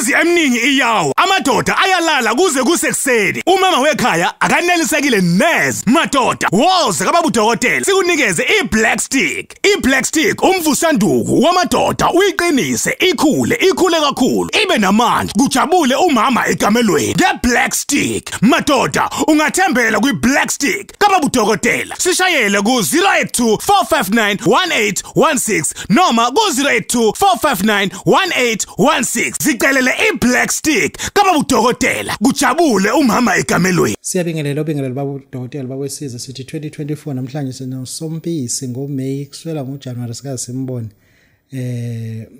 Imizi eminingi iyawo, amadoda ayalala kuze kusekuseni. Umama wekhaya akanelisekile neze. Madoda, woza kababa udokotela sikunikeze iBlack Stick. iBlack Stick umvusanduku wamadoda, uyiqinise ikhule, ikhule kakhulu, ibe namandla, kujabule umama ekamelweni ngeBlack Stick. Madoda, ungathembela kwiBlack Stick kababa udokotela. Sishayele ku 082 459 1816 noma ku 082 459 1816. Sicelele iBlack Stick kababa udokotela, kujabule umama ekamelweni. Siyabingelela, obingelela baba udokotela bakwesiza sithi 2024 namhlanje sinoSompisi ngoMay kuswela ngoJanuary sikaze simbone.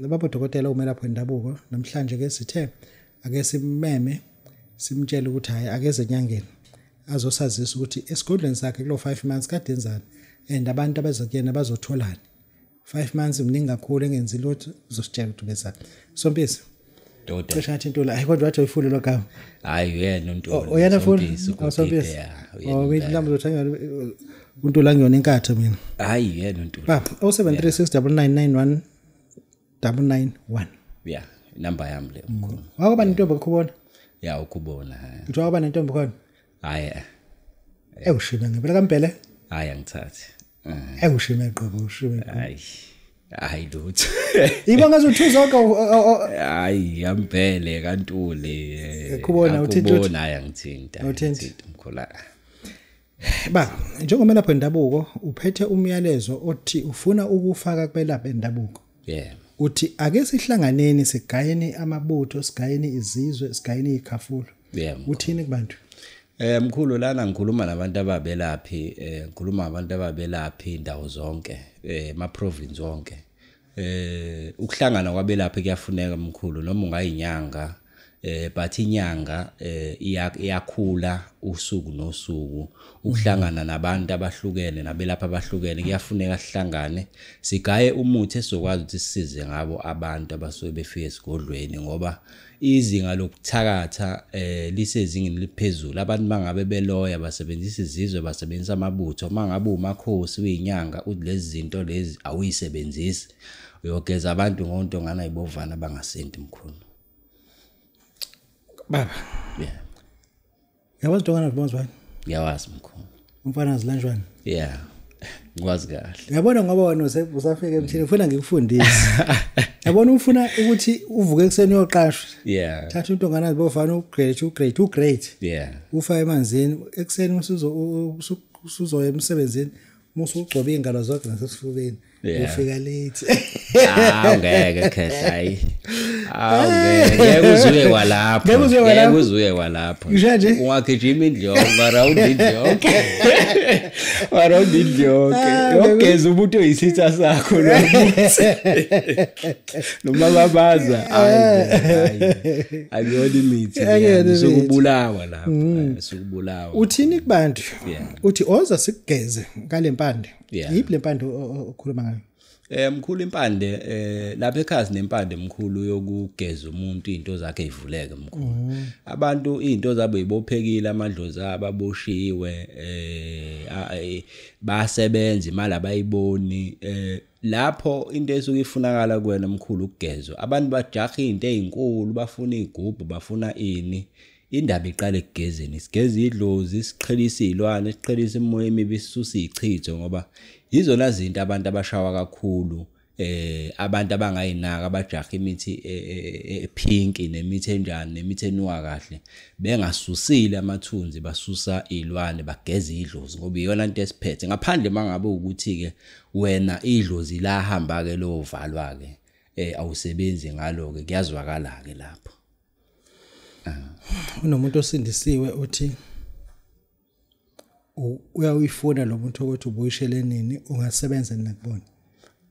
Baba udokotela umelaphi wendabuko namhlanje ke sithe ake simeme simtshele ukuthi hayi akeze enyangeni azosazisa ukuthi esigodlweni sakhe kulo 5 months kade enzani and abantu abazokuyena bazotholani. 5 months mningi kakhulu engenzi lutho, uzositshela ukuthi bezani. Sompisi. Doda. Cishe ngathi Ntuli, hayi kodwa wathi uyifule lo gama. Hayi uyena uNtuli. Uyena futhi? Sompisi. Oh, wait mhlawumbe uzothenga uNtuli angiyona inkatha mina. Hayi uyena uNtuli. Baba 0736 9991991. Yeah, inamba yami le mkhulu. Wakuba nentombi ukubona? Yeah, ukubona. Uthi wakuba nentombi khona? Hayi. Ewushime ngempela kaMbhele? Hayi angithathi. Ewushime qobo, ushime. Hayi. Hayi lutho. Iba ngazuthi zonke. Hayi yaMbhele kaNtuli. Kubona uthinta ubona hayi angithinta. Uthinta mkhulu. Ba, njengomelaphi wendabuko uphethe umyalezo othi ufuna ukufaka kubelaphi endabuko. Yeah. Uthi ake sihlanganeni sigayeni amabutho, sigayeni izizwe, sigayeni ikhafulu. Yeah. Uthini kubantu? Mkhulu lana ngikhuluma nabantu ababelaphi, ngikhuluma nabantu ababelaphi indawo zonke, ema province wonke. Ukuhlangana kwabelaphi kuyafuneka mkhulu, noma ungayinyanga, but inyanga iyakhula usuku nosuku. Ukuhlangana nabantu abahlukene nabelaphi abahlukene kuyafuneka sihlangane sigaye umuthi esizokwazi ukuthi sisize ngabo abantu abasuke befike esigodlweni, ngoba izinga lokuthakatha lisezingeni eliphezulu. Abantu mangabe beloya basebenzisa izizwe, basebenzisa amabutho. Mangabe umakhosi uyinyanga uthi lezi zinto lezi awuyisebenzisi, uyogeza abantu ngontongana ibovana bangasenti mkhulu. Baba. Yeah. Yawazi ntongana zibonzwana? Ngiyawazi mkhulu. Umfana zilanjwana? Yeah. Ngikwazi kahle. Yabona ngoba wena usafika emthini ufuna ngikufundise. Yabona ufuna ukuthi uvuke ekseni uyoqashwa. Yeah. Thatha intongana zibovana ugrade ugrade ugrade. Yeah. Ufa emanzini ekseni usuzoya emsebenzini musugcoba ingalo zakho nasesifubeni. Ufika late. Ah ngeke khehla hayi. Ah ngeke uzuye kwalapho. Ngeke uzuye kwalapho. Ungagijima indlu yonke, around indlu yonke. Around indlu yonke. Yogeza umuntu oyisitha sakho lo muthi. Noma babaza hayi. Akuyona imithi. Sokubulawa lapho. Sokubulawa. Uthini kubantu? Uthi oza sikugeze ngale mpande. Yiphi le mpande okhuluma ngayo? Mkhulu impande lapha ekhaya sinempande mkhulu yokugeza umuntu izinto zakhe ivuleke mkhulu. Abantu izinto zabo ibophekile, amadlozi abo aboshiwe, basebenza imali abayiboni. Lapho into esuke ifunakala kuwena mkhulu ukugezwa. Abantu bajaha izinto ezinkulu, bafuna igubhu, bafuna ini. Indaba iqale ekugezeni. Sigeza idlozi, siqhelisa izilwane, siqhelisa imimoya emibi, sisusa ichitho, ngoba yizona zinto abantu abashawa kakhulu, abantu abangayinaka abajaha imithi epink nemithi enjani nemithi enuka kahle, bengasusile amathunzi, basusa izilwane, bageza idlozi, ngoba iyona into esiphethe. Ngaphandle mangabe ukuthi ke wena idlozi lahamba ke lovalwa ke, awusebenzi ngalo ke, kuyazwakala ke lapho. Unomuntu osindisiwe uthi uyawuyifuna lo muntu ukuthi ubuyishele nini, ungasebenza nakubona?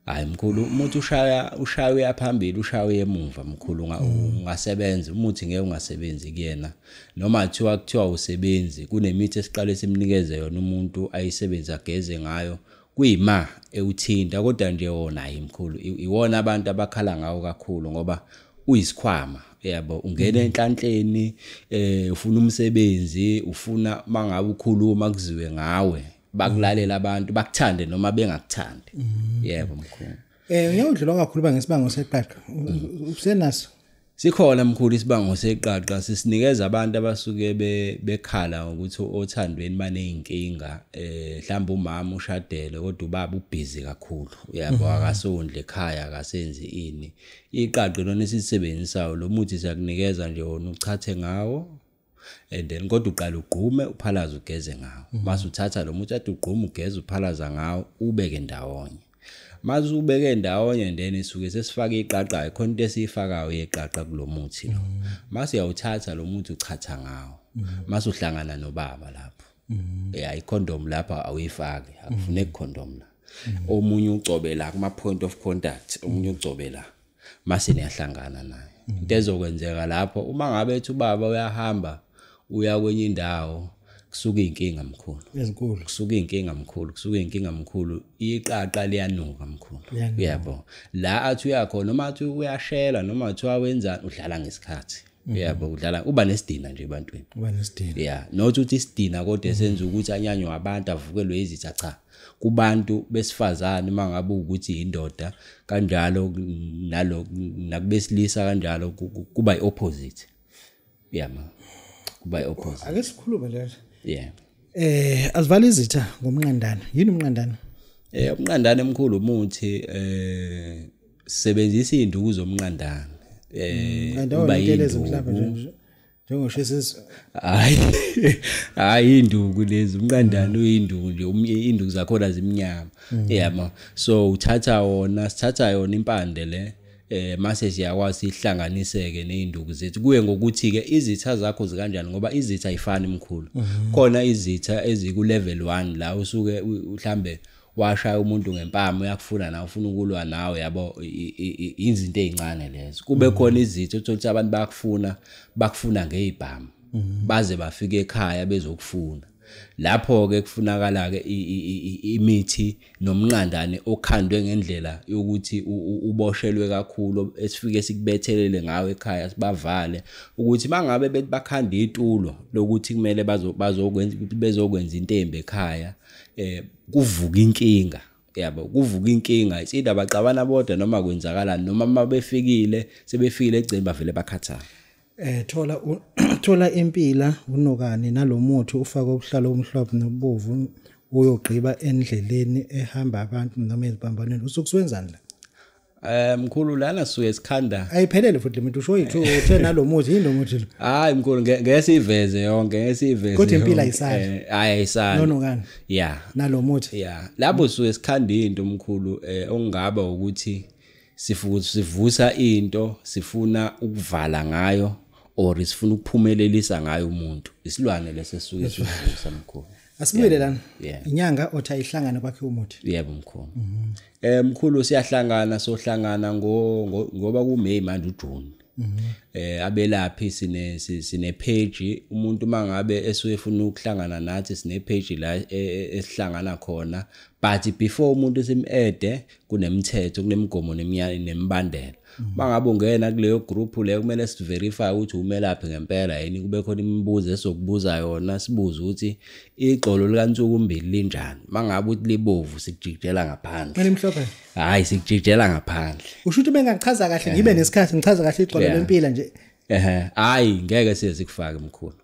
Hayi mkhulu, umuntu ushaya uyaphambili, ushaya emuva mkhulu, ungasebenza umuthi ngeke ungasebenzi kuyena. Noma kuthiwa usebenzi, kunemithi esiqale simnikeze yona umuntu ayisebenza ageze ngayo, kuyima ewuthinta. Kodwa nje wona hayi mkhulu, iwona abantu abakhala ngawo kakhulu, ngoba uyisikhwama yabo. Ungena enhlanhleni, ufuna umsebenzi, ufuna mangabe ukhuluma kuziwe ngawe, bakulalela abantu, bakuthande noma bengakuthandi. Yebo mkhulu. Ngiyawudlula kakhulu ngesibanga seqaqa. Usenaso? Sikhona mkhulu isibango seqaqa, sisinikeza abantu abasuke bekhala ukuthi othandweni baneyinkinga, mhlawumbe umama ushadele kodwa ubaba ubhizi kakhulu, uyabo, akasondle ekhaya, akasenzi ini. Iqaqa lona esisebenzisayo lo muthi siyakunikeza nje wona uchathe ngawo, and then kodwa uqala ugqume uphalaze ugeze ngawo. Mase uthatha lo muthi ade ugqume ugeze uphalaza ngawo ubeke ndawonye. Mase ubeke ndawonye then isuke sesifaka iqaqa, khona into esiyifakayo yeqaqa kulomuthi lo. Mase uyawuthatha lo muthi uchatha ngawo. Mase uhlangana nobaba lapho. Yeah, icondom lapha awuyifaki, akufuneki condom la. Omunye ugcobe la kuma point of contact, omunye ugcobe la. Mase niyahlangana naye. Into ezokwenzeka lapho uma ngabe ethi ubaba uyahamba uya kwenye indawo, kusuka inkinga mkhulu. Ezinkulu. Kusuka inkinga mkhulu, kusuka inkinga mkhulu, iqaqa liyanuka mkhulu. Uyabo. La athi uyakhona noma athi uyashela noma athi wenzani udlala ngesikhathi. Uyabo, udlala uba nesidina nje ebantwini. Uba nesidina. Yeah, not ukuthi isidina kodwa esenza ukuthi anyanywe abantu avukelwe izitha, cha. Kubantu besifazane mangabe ukuthi indoda kanjalo nalo nakubesilisa kanjalo kuba iopposite. Yeah ma. Kuba iopposite. Ake sikhulume le. Yeah. Azivale izitha ngomnqandana. Yini umnqandana? Umnqandana emkhulu umuthi, sisebenzisa induku zomnqandana. Uba yinduku njengoshisa. Hayi. Hayi induku lezi, umnqandana uyinduku nje, induku zakhona zimnyama. Yeah ma. So uthatha wona, sithatha yona impande le. Mase siyakwazi ihlanganiseke nezinduku zethu, kuye ngokuthi ke izitha zakho zikanjani, ngoba izitha ayifani mkhulu. Khona izitha eziku level 1 la usuke mhlambe washaya umuntu ngempama uyakufuna nawe ufuna ukulwa nawe, yabo, izinto ezincane lezo. Kube khona izitha uthola abantu bakufuna ngezibhamu, baze bafike ekhaya bezokufuna. Lapho ke kufunakala ke imithi nomnqandane okhandwe ngendlela yokuthi uboshelwe kakhulu, esifike sikubethelele ngawe ekhaya sibavale, ukuthi mangabe bethi bakhanda itulo lokuthi kumele bazokwenza bezokwenza intembe ekhaya, kuvuka inkinga, yabo, kuvuka inkinga. Isida baxabana bodwa noma kwenzakalani, noma mabefikile sebefikile egcini bavele bakhathala. Thola impila unokani nalomuthi ufake ubuhlalo omhlophe nobovu uyogqiba endleleni ehamba abantu noma ezibambanweni. Usukuswenzani la? Mkhulu lana suke sikhanda. Ayiphelele futhi le muntu usho yithu uthe nalomuthi yini lomuthi lo? Hayi mkhulu ngeke siveze yonke, ngeke siveze. Kodwa impila ayisali. Hayi ayisali. Nonokani. Yeah. Nalomuthi. Yeah. Lapho suke sikhanda into mkhulu ongaba ukuthi sivusa into sifuna ukuvala ngayo or sifuna ukuphumelelisa ngayo umuntu. Isilwane lesesuke sivusa mkhulu. Asibuyele lana. Inyanga othi ayihlangane kwakhe umuthi. Yebo mkhulu. Mkhulu siyahlangana, sohlangana ngoba kuMay manje uJune. Abelaphi sine page, umuntu mangabe esuke efuna ukuhlangana nathi sine page la esihlangana khona, but before umuntu simede kunemithetho, kunemigomo nemibandela. Mangabe ungena kuleyo group leyo kumele siverify ukuthi umelaphi ngempela yini, kube khona imibuzo esokubuza yona, sibuze ukuthi igxolo likansuku mbili linjani. Mangabe uthi libovu sikujijela ngaphandle. Limhlophe. Hayi sikujijela ngaphandle. Usho ukuthi bengachaza kahle ngibe nesikhathi ngichaza kahle igxolo lempila nje. Hayi ngeke size sikufake mkhulu.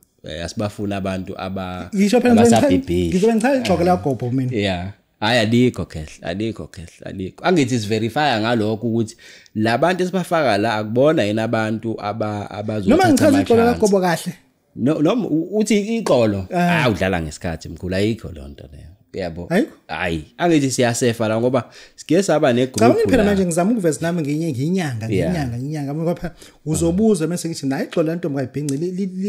Asibafuna abantu abasabhibhi. Ngizobe ngichaza igxolo lagobho mina. Yeah. Hayi alikho khehle, alikho khehle, alikho. Angithi siverify ngalokho ukuthi labantu esibafaka la akubona yini abantu abazothatha. Noma ngichaza igxolo lagobho kahle. No noma uthi igxolo, hayi udlala ngesikhathi mkhulu, ayikho lonto leyo. Yabo. Hayi, angithi siyasefa la ngoba sike saba negroup. Cabanga phela manje ngizama ukuveza nami ngiyinyanga ngoba uzobuza mase ngithi nayi igxolo lentombi kayibhinci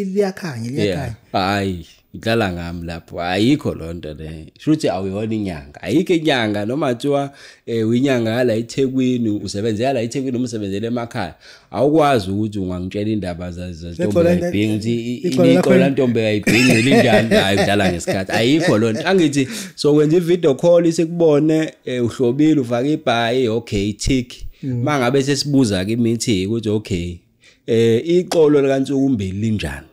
liyakhanya liyakhanya. Hayi, idlala ngami lapho, ayikho lonto le. Shuthi awuyona inyanga. Ayikho inyanga noma kuthiwa uyinyanga la eThekwini, usebenzela la eThekwini noma usebenzele emakhaya. Awukwazi ukuthi ungangitshela indaba zentombi kayibhinci ukuthi igxolo lentombi kayibhinci linjani. Hayi udlala ngesikhathi. Ayikho lonto. Angithi so kwenza i-video call sikubone uhlobile ufaka ibhayi, okay tick. Mangabe sesibuza ke imithi ukuthi okay iqolo likansuku mbili linjani.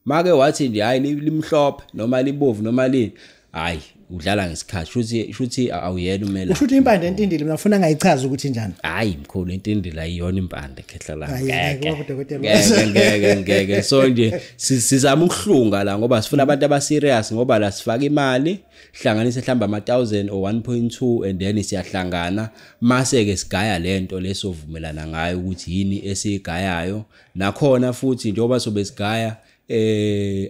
Make wathi nje hayi limhlophe noma libovu noma lini, hayi Udlala ngesikhathi, shuthi awuyena umelaphi. Ushuthi impande entindile mina ufuna ngayichaza ukuthi njani? Hayi mkhulu, intindile ayiyona impande khehla la. Ngeke ngeke. So nje sizama ukuhlunga la ngoba sifuna abantu aba serious, ngoba la sifaka imali, hlanganise mhlamba ama 1000 or 1.2 and then siyahlangana mase ke sigaya lento lesovumelana ngayo ukuthi yini esigayayo. Nakhona futhi njengoba sobe sigaya,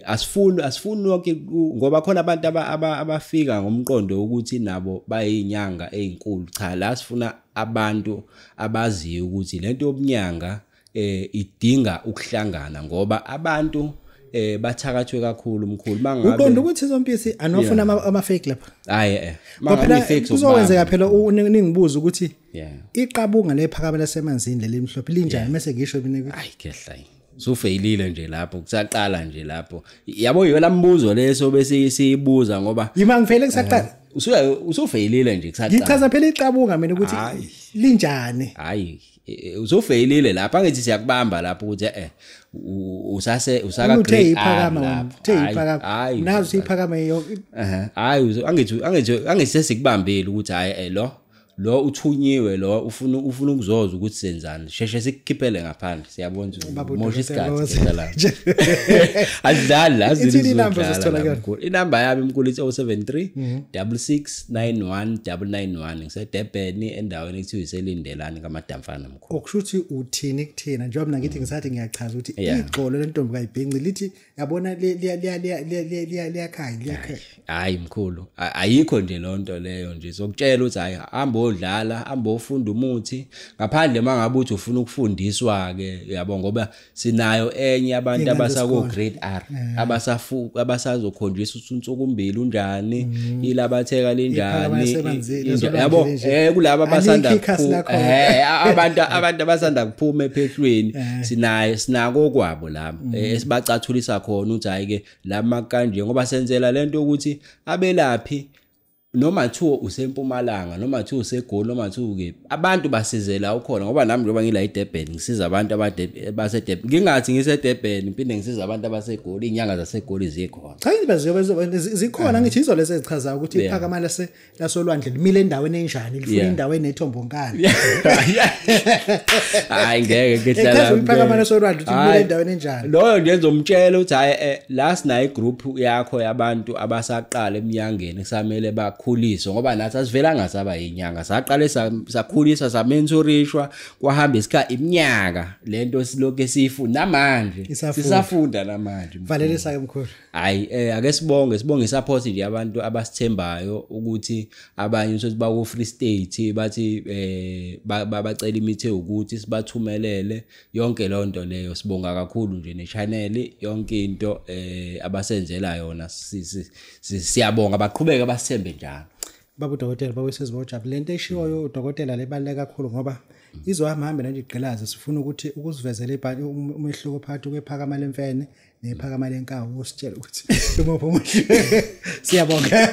asifuni wonke, ngoba khona abantu abafika ngomqondo ukuthi nabo bayinyanga ezinkulu. Cha, la sifuna abantu abaziyo ukuthi lento yobunyanga idinga ukuhlangana, ngoba abantu bathakathwe kakhulu mkhulu mangabe Uqonda ukuthi Sompisi anofuna ama fake lapha? Hayi, mangabe fake, kuzokwenzeka phela ningibuza ukuthi iqabunga lephakama lasemanzini leli mhlophe linjani, mase ngisho mina. Hayi kehla, usufeyilile nje lapho, kusaqala nje lapho, yabo, yona mbuzo leso bese siyibuza ngoba Yima, ngifeyile kusaqala? Usufeyilile nje kusaqala. Ngichaza phela iqabunga mina ukuthi linjani. Hayi, usufeyilile lapha, angithi siyakubamba lapho ukuthi usase usaka grade R lapho, uthe iphakama nazo, iphakama. Hayi, angithi sesikubambile ukuthi hayi, lo uthunyiwe, lo ufuna ukuzoza ukuthi senzani, sheshe sikukhiphele ngaphandle, siyabona ukuthi mosha isikhathi la, adlali la. Ithini inamba ozosithola kuyona? Inamba yami mkhulu ithi 073 6691 991. NgiseDurban, endaweni ekuthiwa iseLindelani kaMadamfana mkhulu. Okusho ukuthi uthini kuthina, njengoba mina ngithi ngisathi ngiyachaza ukuthi igxolo lentombi kayibhinci lithi, yabona, liya liya liya liya liyakhanya liyakhanya. Hayi mkhulu, ayikho nje lonto leyo nje sokutshela ukuthi hayi, hamba odlala, hamba ofunda umuthi, ngaphandle mangabe uthi ufuna ukufundiswa ke, yabo, ngoba sinayo enye abantu abasako grade R, abasazokhonjiswa ukuthi unsukumbili unjani, ilabatheka linjani, yabo, kulabo abasanda abantu abasanda kuphuma ephehlweni, sinayo, sinako kwabo labo esibacathulisa khona ukuthi hayi ke lama kanje, ngoba senzela lento ukuthi abelaphi, noma thiwa usempumalanga, noma thiwa useGoli, noma thiwa ke, abantu basizela ukhona, ngoba nami njengoba ngila eDurban ngisiza abantu abaseDurban, ngingathi ngiseDurban ngiphinde ngisiza abantu abaseGoli, inyanga zaseGoli zikhona. Cha, izibaziyobe zikhona, ngithi yizo lezi ezichazayo ukuthi iphakama lase lasolwandle limile endaweni enjani, lifuna indawo enethombonkana. Hayi ngeke ngihlala iphakama lasolwandle ukuthi limile endaweni enjani. Loyo nje ngizomtshela ukuthi hayi, la sinayo igroup yakho yabantu abasaqala eminyangeni, kusamele bakhuliswe, ngoba nathi asivelanga saba yinyanga, saqale sakhuliswa, samentorishwa, kwahamba isikhathi, iminyaka lento silokho esiyifunda namanje, sisafunda namanje. Valelisa ke mkhulu. Hayi, ake sibonge support nje abantu abasithembayo, ukuthi abanye uthi baku Free State bathi bacela imithi ukuthi sibathumelele, yonke lonto leyo sibonga kakhulu nje ne channel, yonke into abasenzela yona siyabonga, baqhubeke basithembe njalo. Baba udokotela, bawesizwe bawujabule lento eshiwoyo udokotela lebaluleke kakhulu, ngoba izohamba hambe nje igqilaze, sifuna ukuthi ukusivezela umehluko phakathi kwephakama lemfene nephakama lenkawu, usitshele ukuthi umuphi omuhle. Siyabonga.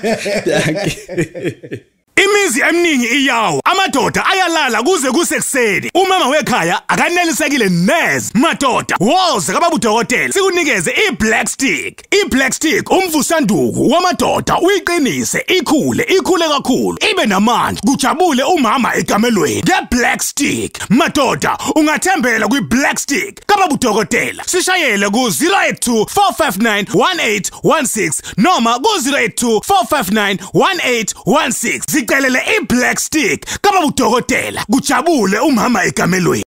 Thank you. Imizi eminingi iyawo, amadoda ayalala kuze kusekuseni, umama wekhaya akanelisekile neze. Madoda, woza kababa udokotela sikunikeze i-black stick. I-black stick umvusanduku wamadoda, uyiqinise ikhule, ikhule kakhulu, ibe namandla, kujabule umama ekamelweni nge-black stick. Madoda, ungathembela kwi-black stick kababa udokotela. Sishayele ku-082 459 1816 noma ku-082 459 1816. Sicelele i-black stick kababa udokotela, kujabule umama ekamelweni.